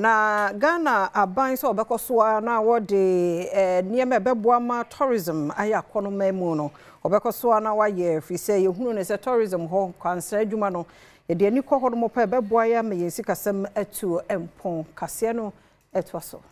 Na Ghana aban sɛ ɔbɛkɔ so ara na wɔde nneɛma a ɛbɛboa ma tourism ayɛ akɔnɔma mu no, ɔbɛkɔ so ara na wayɛ, ɛfiri sɛ yɛhunu ne sɛ tourism hɔ kwansra adwuma no, yɛde ani kɔ hɔ nom pɛ, ɛbɛboa yɛ ama yɛn sikasɛm atu mpɔn. Kaseɛ no ɛtoa so.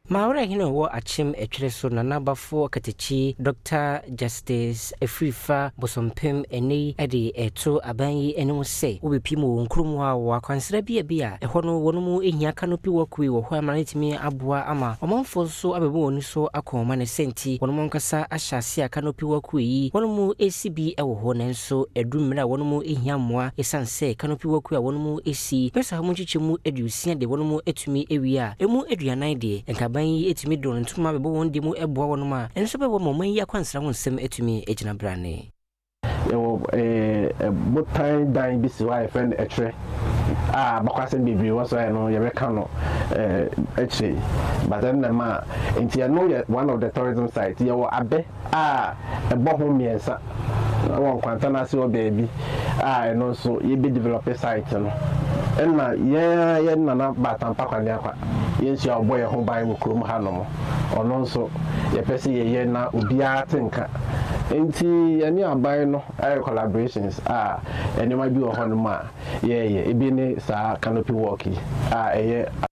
Mawerɛhene a ɔwɔ Akyem Ɛtwerɛ so Nana Bafo Katakyi Dr. Justice Afrifa Bosompem ɛnnɛ yi de reto aban yi anim sɛ wobɛpie mu wɔ wɔn kurom hɔ a wɔ akwansra bi a bi a ɛhɔ no wɔn mu hia canopy walkway wɔ hɔ ama no atumi aboa ama ɔmanfoɔ nso abɛbɔ wɔn ani so akɔ wɔn ne sɛ nti wɔn ankasa ahyɛ ase a canopy walkway yi wɔn mu resi bi wɔ hɔ, nanso ɛduru mmerɛ a wɔn mu hia mmoa ɛsiane sɛ canopy walkway a wɔn mu resi bɛsa hɔ mu nkyekyɛmu 60 deɛ wɔn mu atumi awie a ɛmu 40 deɛ nkaban yi atumi de wɔn ntoma bɛbɔ wɔn de mu boa wɔn a ɛno nso bɛboa ma ɔman yi akwansra ho nsɛm atumi agyina brane. Yɛwɔ botan dan bi si hɔ a yɛfrɛ no Ɛtwerɛ a abakɔsɛm bebree wɔ so a ɛno yɛbɛka no akyire yi, but ɛno na ɛma nti ɛno yɛ one of the tourism sites. Yɛwɔ abɛ a ɛbɔ ho mmiɛnsa wɔ Nkwanta no ase hɔ baabi a ɛno nso yɛbɛ develop site no. Ɛna yɛn ara yɛn nana Baatan Pakwaneakwa, yɛn nso a ɔbɔ yɛn ho ban wɔ kurom hanom, ɔno nso yɛpɛ sɛ yɛyɛ na obiara te nka. Nti yɛne aban no ayɛ collaborations a nneɛma bi wɔ hɔnom a yɛreyɛ. Ebi ne saa canopy walk yi a ɛyɛ.